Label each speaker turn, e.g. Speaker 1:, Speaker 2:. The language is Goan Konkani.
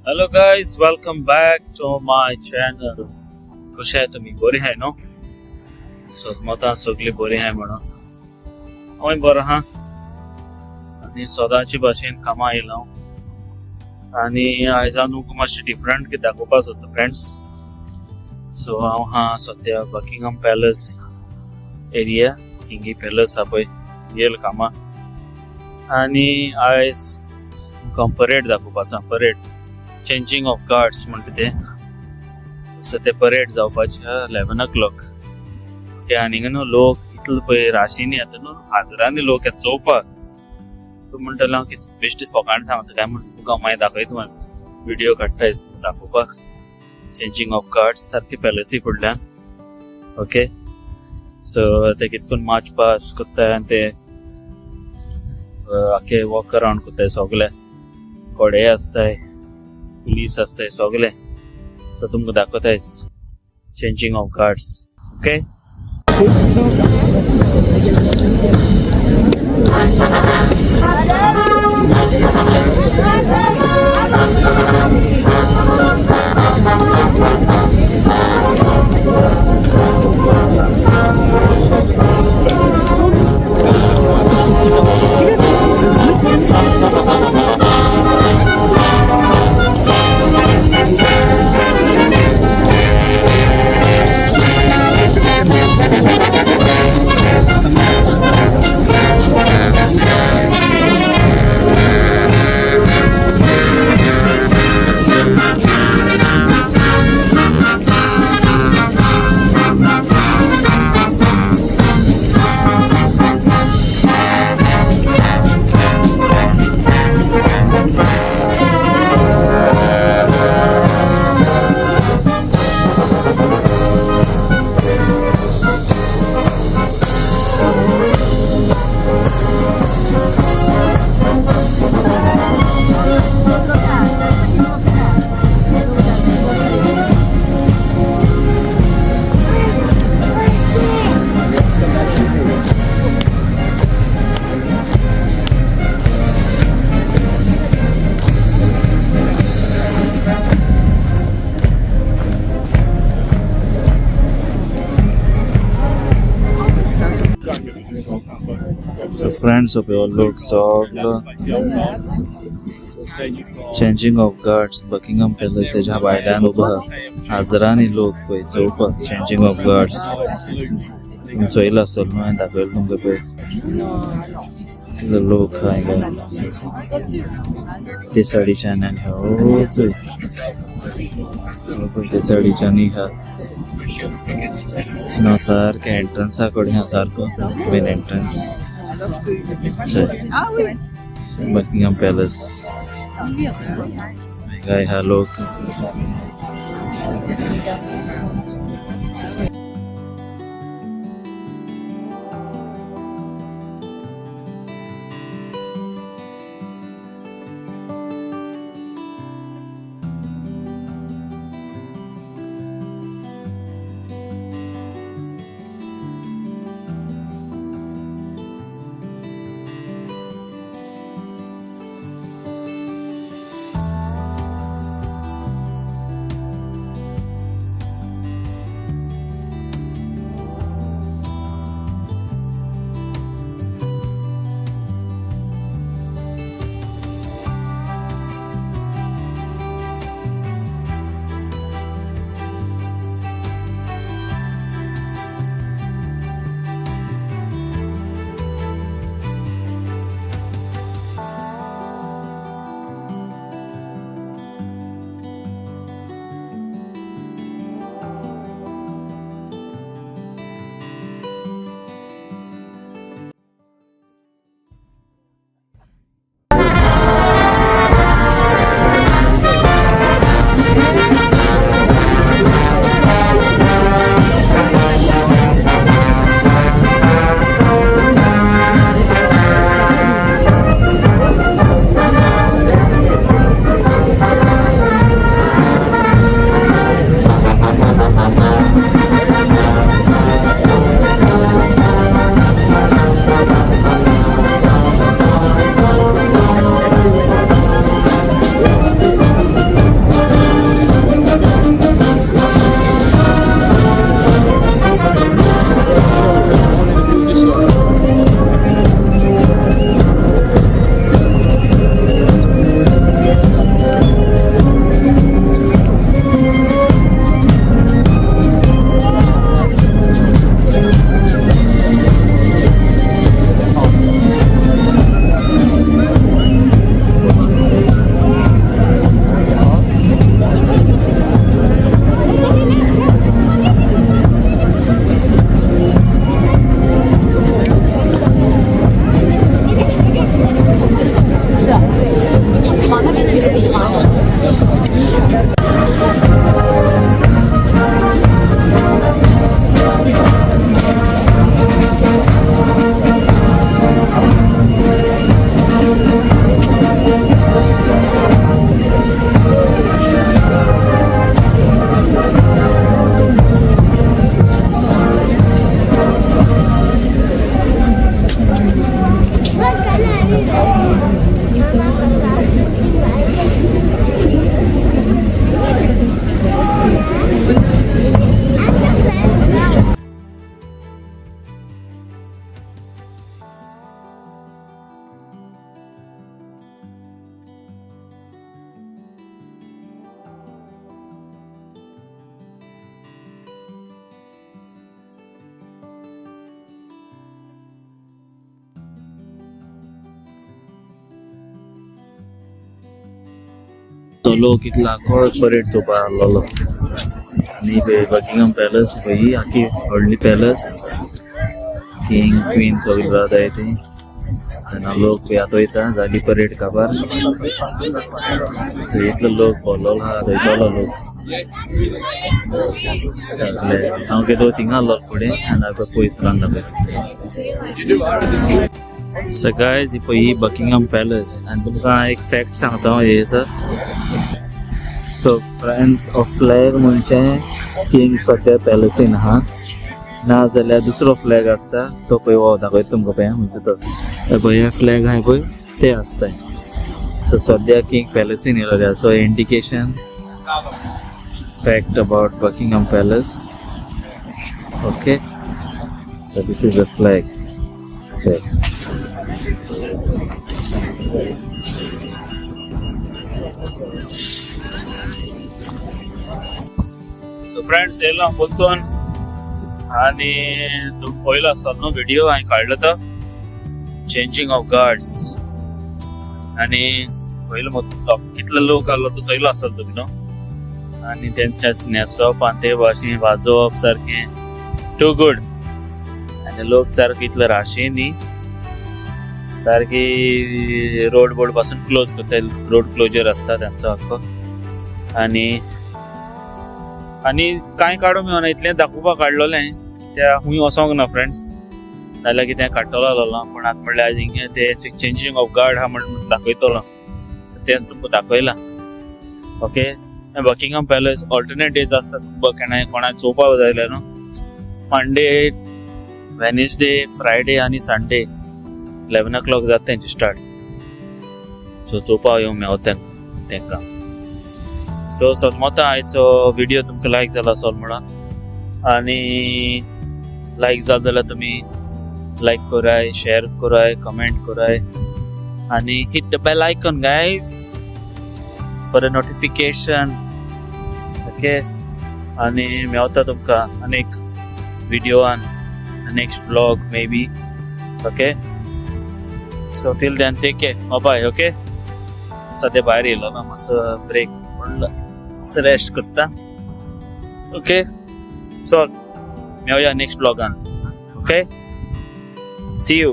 Speaker 1: Hello guys, welcome back to my channel. कशे आहे तुमी? बरी आहाय न्हू? सदमतां सगळीं बरी आहाय म्हणून हांवूय बरो आहा आनी सदांचे भाशेन कामां आयला हांव आनी आयज हांव तुमकां मातशें डिफरंट कितें दाखोवपाक सोदता फ्रेंड्स. सो हांव आहा सद्या बकिंगम पॅलस एरिया, किंगी पॅलस आहा पळय, येयल कामां आनी आयज तुमकां परेड दाखोवपाचो आहा. परेड चेंजींग ऑफ गार्ड्स म्हणटा ते. सो ते परेड जावपाचे 11 o'clock. Okay, आनी न्हू लोक इतलो पळय राशींनी येता न्हू, हजारांनी लोक येता चोवपाक. तूं म्हणटलो हांव कितें बेश्टें फोकाण सांगता काय म्हण तुमकां मागीर दाखयता तुका, व्हिडियो काडटा दाखोवपाक. चेंजींग ऑफ गार्ड्स सारकी पॅलसी फुडल्यान. ओके, सो ते कितें करून मार्च पास करताय आनी ते आख्खे वॉक अरावंड करताय सगळे, घोडे आसताय, पुलीस आसताय सगळे. सो तुमकां दाखयताय changing of guards. Okay. So friends, of your look सगलो चेंजींग ऑफ गार्ड्स बकिंगम पॅलसाच्या भायल्यान उबो आहा. हजारांनी लोक पळय चोवपाक चेंजींग ऑफ गार्ड्स. तुमी चोयला आसतलो न्हू, हांवें दाखयलो तुमकां पळय कितले लोक आहा हिंगा. ते सायडीच्यान आनी हो चोय ते सायडीच्यानूय आहा. ना सारकें एंट्रन्सा कडेन आहा, सारको मेन एंट्रन्स बकिंगम पॅलस. हांगा ह्या लोक. तो लोक इतला कोळ परेड चोवपाक आसलेलो. आनी बकिंगम पॅलस पळय, आखी व्हडली पॅलस, किंग क्वीन सगळी रावताय ती. जेन्ना लोक पळय आतां वयता जाली परेड काबार. सो इतलो लोक भरलेलो आहा, थंयतलो लोक सगळे. हांव कितें थिंगा आसलो फुडें आनी आतां पयस रावन दाखयता. सो गायज, ही पळय ही बकिंगम पॅलस. आनी तुमकां एक फॅक्ट सांगता हांव हे sir. So friends, हो फ्लॅग म्हणजे किंग सद्या पॅलसीन आहा, ना जाल्यार दुसरो फ्लॅग आसता तो पळय हो दाखयता तुमकां पळय, म्हणजे तो पळय हे फ्लॅग आहा पळय ते आसता. सो सद्या किंग पॅलसीन येयलो. So indication fact about Buckingham Palace. Okay, so this is a flag. So friends, येयलो हांव परतून आनी तूं पळयलो आसतलो न्हू व्हिडिओ हांवें काडलो तो चेंजींग ऑफ गार्ड्स. आनी पयलो कितलो लोक आसलो तो चोयलो आसतलो तुमी न्हू. आनी तेंच्या न्हेसप आनी ते भाशेन वाजोवप सारकें टू गुड. आनी लोक सारके इतले राशी न्ही, सारकी रोड बोर्ड पासून क्लोज करता, रोड क्लोजर आसता तेंचो आख्खो. आनी आनी कांय काडूंक मेळना, इतलें दाखोवपाक काडलोलें त्या खूंय वचोंक ना फ्रेंड्स, नाल्यार कितें काडटलो आसलोलो. पूण आतां म्हणल्यार हिंगे ते चेंजींग ऑफ गार्ड आहा म्हण दाखयतलो, सो तेंच तुमकां दाखयलां. Okay, Buckingham palace alternate days आसता तुमकां केन्नाय कोणाक चोवपाक जाय जाल्यार न्हू, मंडे, वेनसडे, फ्रायडे आनी संडे 11 o'clock जाता तेंचे स्टार्ट. सो चोवपाक येवंक मेवता तेंकां. सो सजमता आयचो व्हिडिओ तुमकां लायक जाला असो म्हणून, आनी लायक जालो जाल्यार तुमी लायक कराय, शेअर कराय, कमेंट कराय आनी hit the bell icon guys for a notification. Okay, आनी मेवता तुमकां आनीक व्हिडियोआन next blog maybe. Okay, so till then take care, bye. Okay, सद्या भायर येयलो ना, मातसो ब्रेक म्हणलं मातसो रेस्ट करता. ओके, चल मेवया नेक्स्ट ब्लॉगान. Okay, see you.